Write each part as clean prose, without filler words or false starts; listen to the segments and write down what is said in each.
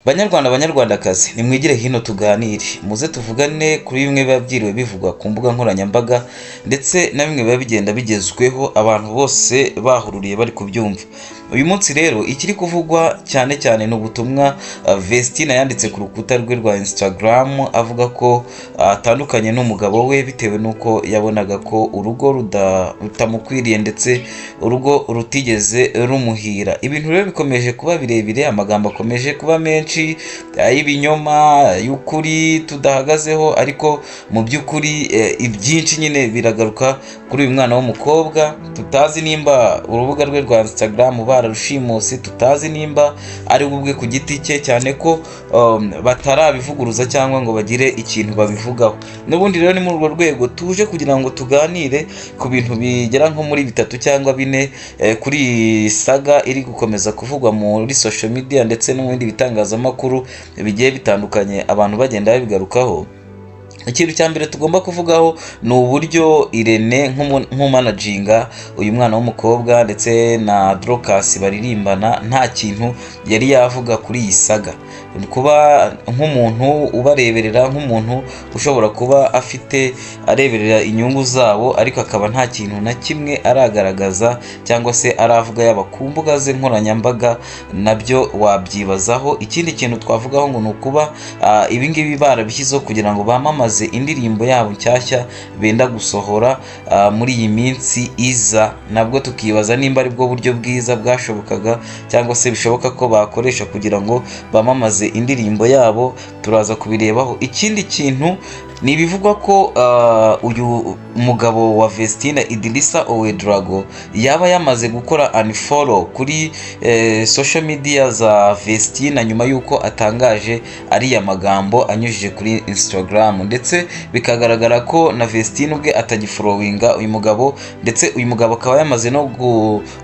Banyarwanda, banyarwandakazi, nimwigire hino tuganire, muze tuvugane kuri bimwe biba byiriwe bivugwa ku mbuga nkoranyambaga ndetse na bimwe biba bigenda bigezweho, abantu bose bahururiye bari kubyumva. Uyu munsi rero ikiri kuvugwa cyane cyane ni ubutumwa Vestine yanditse ku rukuta rwe rwa Instagram, avuga ko atandukanye n'umugabo we bitewe n'uko yabonaga ko urugo rutamukwiriye ndetse urugo rutigeze rumuhira. Ibintu rero bikomeje kuba birebire, amagambo akomeje kuba menshi, ay'ibinyoma, ay'ukuri tudahagazeho, ariko mu by'ukuri ibyinshi nyine biragaruka kuri uyu mwana w'umukobwa tutazi nimba urubuga rwe rwa Instagram bararushimuse, tutazi nimba ari we ubwe ku giti cye, cyane ko batarabivuguruza cyangwa ngo bagire ikintu babivugaho. N'ubundi rero ni muri urwo rwego tuje kugira ngo tuganire ku bintu bigera nko muri bitatu cyangwa bine kuri iyi saga iri gukomeza kuvugwa muri social media ndetse no mu bindi bitangazamakuru bigiye bitandukanye, abantu bagenda babigarukaho. Ikintu cya mbere tugomba kuvugaho ni uburyo Irene nk'umanaginga uyu mwana w'umukobwa ndetse na Dorcas baririmbana nta kintu yari yavuga kuri iyi saga. Kuba nk'umuntu ubareberera, nk'umuntu ushobora kuba afite areberera inyungu zabo, ariko akaba nta kintu na kimwe aragaragaza cyangwa se aravuga yaba ku mbuga ze nkoranyambaga, nabyo wabyibazaho. Ikindi kintu twavugaho ngo ni ukuba ibi ngibi barabishyizeho kugira ngo bamamaze indirimbo yabo nshyashya benda gusohora muri iyi minsi iza, nabwo tukibaza nimba ari bwo buryo bwiza bwashobokaga cyangwa se bishoboka ko bakoresha kugira ngo bamamaze indirimbo yabo. Turaza kubirebaho. Ikindi kintu ni ibivugwa ko uyu mugabo wa Vestine, Idrissa Ouedraogo, yaba yamaze gukora unfollow kuri social media za Vestine nyuma y'uko atangaje ariya magambo anyujije kuri Instagram, ndetse bikagaragara ko na Vestine ubwe atagifollowinga uyu mugabo, ndetse uyu mugabo akaba yamaze no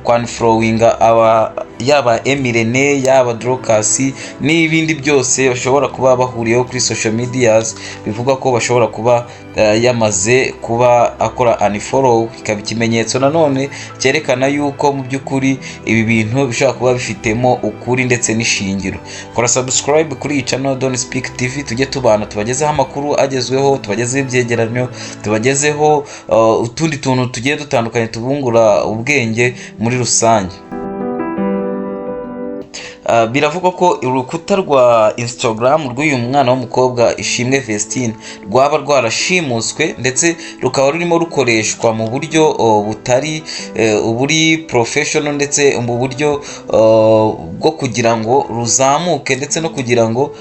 kwanfollowinga aba yaba M Irene, yaba Dorcas n'ibindi byose bashobora kuba bahuriyeho kuri social medias. Bivugwa ko bashobora kuba yamaze kuba akora unfollow, ikaba ikimenyetso nanone cyerekana yuko mu by'ukuri ibi bintu bishobora kuba bifitemo ukuri ndetse n'ishingiro. Kora subscribe kuri iyi channel Don Speak TV, tujye tubana, tubagezeho amakuru agezweho, tubagezeho ibyegeranyo, tubagezeho utundi tuntu tugiye dutandukanye tubungura ubwenge muri rusange. Biravugwa ko urukuta rwa Instagram rw'uyu mwana w'umukobwa Ishimwe Vestine rwaba rwarashimuswe, ndetse rukaba rurimo rukoreshwa mu buryo butari uburi professional, ndetse mu buryo bwo kugira ngo ruzamuke, ndetse no kugira ngo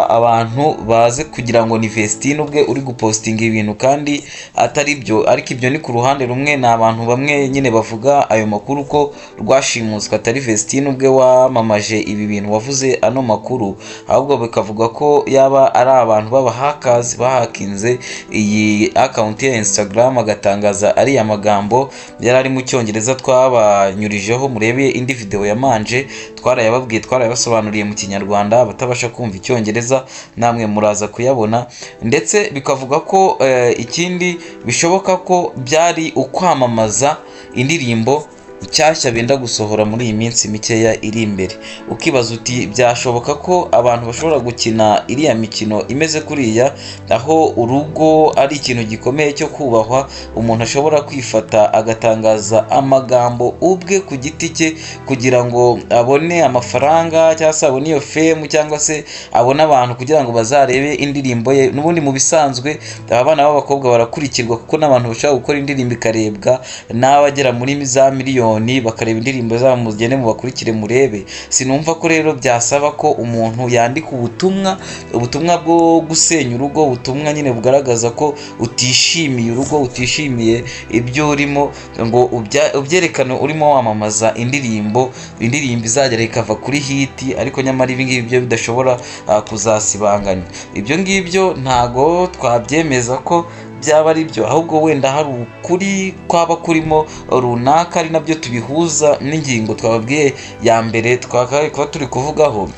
abantu baze kugira ngo ni Vestine ubwe uri gupostinga ibintu kandi atari byo. Ariko ibyo ni ku ruhande rumwe, ni abantu bamwe nyine bavuga ayo makuru ko rwashimuswe, atari Vestine ubwe wamamaje ibi bintu, wavuze ano makuru, ahubwo bikavuga ko yaba ari abantu b'abahakazi bahakinze iyi account ya Instagram agatangaza ariya magambo yari ari mu Cyongereza twabanyurijeho. Murebe indi video yamanje, twarayababwiye, twarayabasobanuriye mu Kinyarwanda, abatabasha kumva Icyongereza namwe muraza kuyabona. Ndetse bikavuga ko ikindi bishoboka ko byari ukwamamaza indirimbo nshyashya benda gusohora muri iyi minsi mikeya iri imbere. Ukibaza uti: "Byashoboka ko abantu bashobora gukina iriya mikino imeze kuriya, aho urugo ari ikintu gikomeye cyo kubahwa, umuntu ashobora kwifata agatangaza amagambo ubwe ku giti cye kugira ngo abone amafaranga, cyangwa se abone iyo fame, cyangwa se abone abantu kugira ngo bazarebe indirimbo ye?" N'ubundi mu bisanzwe aba bana b'abakobwa barakurikirwa, kuko n'abantu bashobora gukora indirimbo ikarebwa n'abagera muri za miliyoni, bakareba indirimbo zabo. Mugende mubakurikire murebe. Sinumva ko rero byasaba ko umuntu yandika ubutumwa, ubutumwa bwo gusenya urugo, ubutumwa nyine bugaragaza ko utishimiye urugo, utishimiye ibyo urimo, ngo ubyerekane urimo wamamaza indirimbo, indirimbo izagera ikava kuri hit, ariko nyamara ibi ngibi byo bidashobora kuzasibanganya. Ibyo ngibyo ntago twabyemeza ko byaba ari byo, ahubwo wenda hari ukuri kwaba kurimo runaka, ari nabyo tubihuza n'ingingo twababwiye ya mbere twakabaye kuba turi kuvugaho,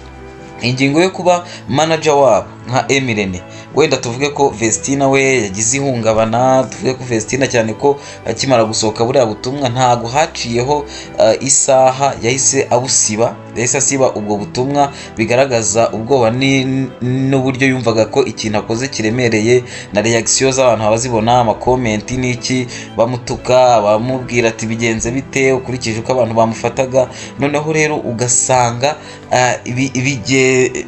ingingo yo kuba manager wabo nka M Irene. Wenda tuvuge ko Vestina we yagize ihungabana, tuvuge ko Vestina, cyane ko akimara gusohoka buriya butumwa ntago haciyeho isaha yahise abusiba. Yahise asiba ubwo butumwa, bigaragaza ubwoba n'uburyo yumvaga ko ikintu akoze kiremereye, na reaction z'abantu abazibona, ama comment n'iki, bamutuka, bamubwira ati bigenze bite, ukurikije uko abantu bamufataga. Noneho rero ugasanga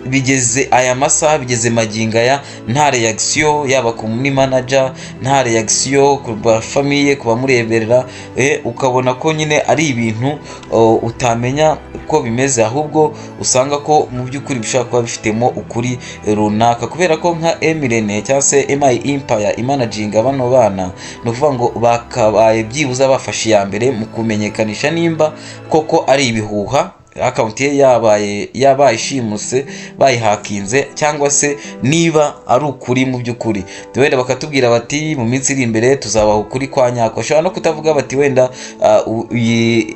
bigeze aya masaha, bigeze magingo aya, nta reaction, yaba ku muri manager, nta reaction ku ba famille, ku bamureberera. Ukabona ko nyine ari ibintu utamenya uko bimeze, ahubwo usanga ko mu by'ukuri bishobora kuba bifitemo ukuri runaka, kubera ko nka M Irene cyangwa se MI Empire imanaginga bano bana, ni ukuvuga ngo bakabaye byibuze bafashe iya mbere mu kumenyekanisha nimba koko ari ibihuha, account ye yabaye ishimuse, bayihakinze, cyangwa se niba ari ukuri mu by'ukuri. Wenda bakatubwira bati mu minsi iri imbere tuzabaha ukuri kwa nyako. Bashobora no kutavuga bati wenda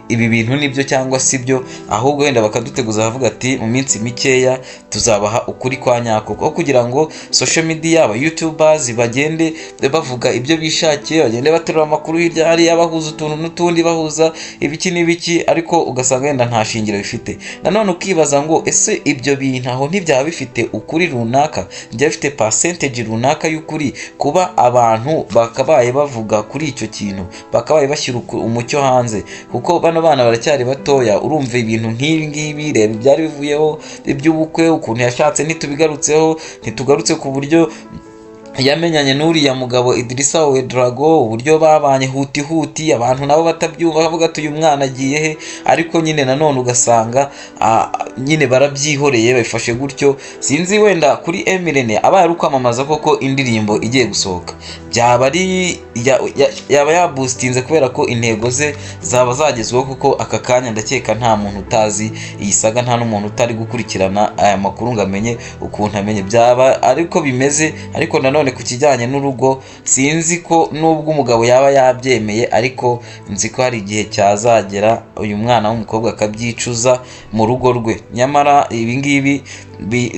ibi bintu nibyo cyangwa si byo, ahubwo wenda bakaduteguza bavuga ati mu minsi mikeya tuzabaha ukuri kwa nyako, aho kugira ngo social media, aba youtubers bagende bavuga ibyo bishakiye, bagende baterura amakuru hirya hariya, bahuza utuntu n'utundi, bahuza ibiki n'ibiki, ariko ugasanga wenda nta shingiro bifite. Nanone ukibaza ngo ese ibyo bintu aho ntibyaba bifite ukuri runaka, byaba bifite percentage runaka y'ukuri, kuba abantu bakabaye bavuga kuri icyo kintu, bakabaye bashyira umucyo hanze, kuko bano bana baracyari batoya. Urumva ibintu nk'ibi ngibi, reba ibyari bivuyeho iby'ubukwe, ukuntu yashatse ntitubigarutseho, ntitugarutse ku buryo yamenyanye n'uriya mugabo Idrissa Ouedraogo, uburyo babanye huti huti, abantu nabo batabyumva, bavuga ati uyu mwana agiye he? Ariko nyine nanone ugasanga nyine barabyihoreye, babifashe gutyo. Sinzi, wenda kuri M Irene abaye ari ukwamamaza koko indirimbo igiye gusohoka, byaba ari yaba yaboostinze, kubera ko intego ze zaba zagezweho, kuko aka kanya ndakeka nta muntu utazi iyi saga, nta n'umuntu utari gukurikirana aya makuru ngo amenye ukuntu amenye byaba ariko bimeze. Ariko nanone ku kijyanye n'urugo, sinzi ko nubwo umugabo yaba yabyemeye, ariko nzi ko hari igihe cyazagera uyu mwana w'umukobwa akabyicuza mu rugo rwe. Nyamara ibi ngibi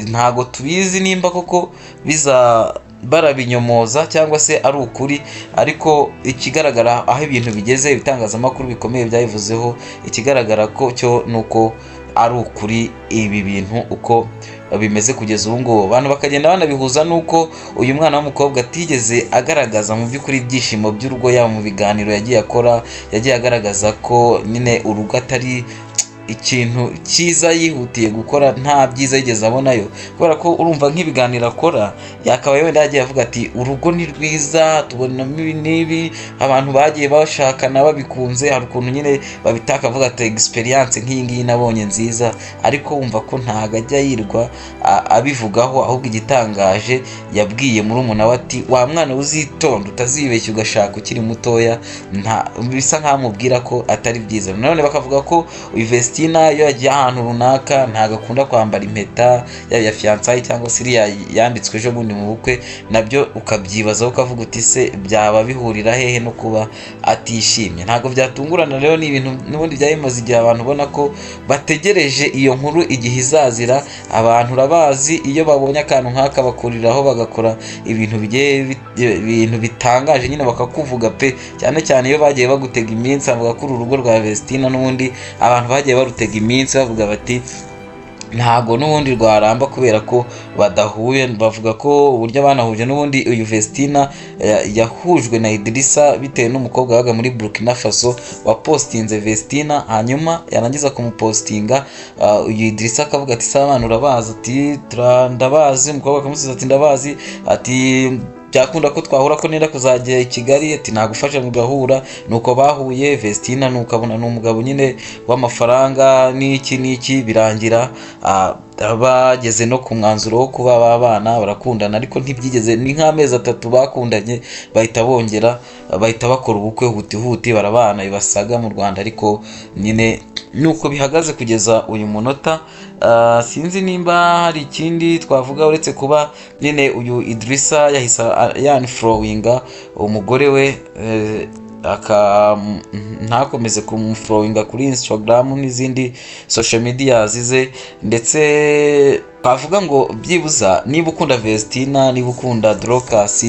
ntago tubizi nimba koko biza barabinyomoza cyangwa se ari ukuri, ariko ikigaragara aho ibintu bigeze, ibitangazamakuru bikomeye byabivuzeho, ikigaragara ko cyo ni uko ari ukuri ibi bintu uko bimeze kugeza ubu ngubu. Abantu bakagenda banabihuza n'uko uyu mwana w'umukobwa atigeze agaragaza mu by'ukuri ibyishimo by'urugo, yaba mu biganiro yagiye akora, yagiye agaragaza ko nyine urugo atari ikintu cyiza yihutiye gukora, nta byiza yigeze abonayo, kubera ko urumva nk'ibiganiro akora yakabaye wenda yagiye avuga ati urugo ni rwiza, tubonamo ibi n'ibi, abantu bagiye bashakana babikunze, hari ukuntu nyine babitaka, avuga ati experience nk'iyi ngiyi nabonye nziza, ariko wumva ko ntago ajya yirwa abivugaho. Ahubwo igitangaje, yabwiye murumuna we ati wa mwana uzitonda, utazibeshya ugashaka ukiri mutoya, nta bisa nkaho amubwira ko atari byiza. Nanone bakavuga ko uyu Vestina iyo yagiye ahantu runaka ntabwo akunda kwambara impeta, yaba iya fiançailles cyangwa se iriya yambitswe ejo bundi mu bukwe. Nabyo ukabyibazaho, ukavuga uti se byaba bihurira hehe no kuba atishimye? Ntabwo byatungurana rero, ni ibintu n'ubundi byari bimaze igihe abantu ubona ko bategereje iyo nkuru igihe izazira. Abantu urabazi, iyo babonye akantu nk'aka bakuriraho, bagakora ibintu bigiye ibintu bitangaje nyine, bakakuvuga pe, cyane cyane iyo bagiye bagutega iminsi, bavuga ko uru rugo rwa Vestina n'ubundi abantu bagiye barutega iminsi, bavuga bati ntago n'ubundi rwaramba kubera ko badahuye. Bavuga ko uburyo banahuje n'ubundi, uyu Vestina yahujwe na Idrissa bitewe n'umukobwa wabaga muri Burkina Faso wapostinze Vestina, hanyuma yarangiza kumupostinga, uyu Idrissa akavuga ati se abana urabazi? Ati ndabazi. Umukobwa akamusubiza ati ndabazi, ati byakunda ko twahura, ko nenda kuzagera i Kigali? Ati nagufasha mugahura. Nuko bahuye Vestina, nuko abona ni umugabo nyine w'amafaranga n'iki n'iki, birangira bageze no ku mwanzuro wo kuba babana, barakundana, ariko ntibyigeze, ni nk'amezi 3 bakundanye, bahita bongera bahita bakora ubukwe huti huti, barabana bibasaga mu Rwanda. Ariko nyine nuko bihagaze kugeza uyu munota. Sinzi nimba hari ikindi twavuga uretse kuba nyine uyu Idrissa yahise yaunfollowinga umugore we, ntakomeze kumufollowinga kuri Instagram n'izindi social media ze. Ndetse twavuga ngo byibuza niba ukunda Vestina, niba ukunda Dorcas,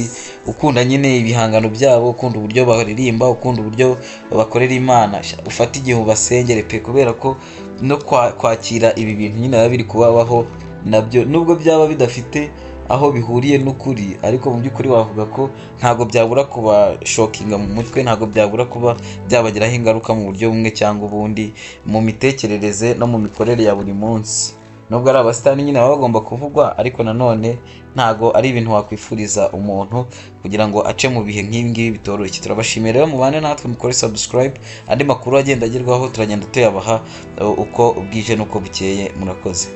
ukunda nyine ibihangano byabo, ukunda uburyo baririmba, ukunda uburyo bakorera Imana, ufate igihe ubasengere pe, kubera ko no kwakira ibi bintu nyine biba biri kubabaho nabyo, nubwo byaba bidafite aho bihuriye n'ukuri, ariko mu by'ukuri wavuga ko ntabwo byabura kubashockinga mu mutwe, ntabwo byabura kuba byabagiraho ingaruka mu buryo bumwe cyangwa ubundi mu mitekerereze no mu mikorere ya buri munsi. Nubwo ari abasitari nyine baba bagomba kuvugwa, ariko nanone ntabwo ari ibintu wakwifuriza umuntu kugira ngo ace mu bihe nk'ibi ngibi bitoroshye. Turabashimiye rero, mubane natwe, mukore subscribe. Andi makuru agenda agerwaho turagenda tuyabaha uko bwije n'uko bukeye. Murakoze.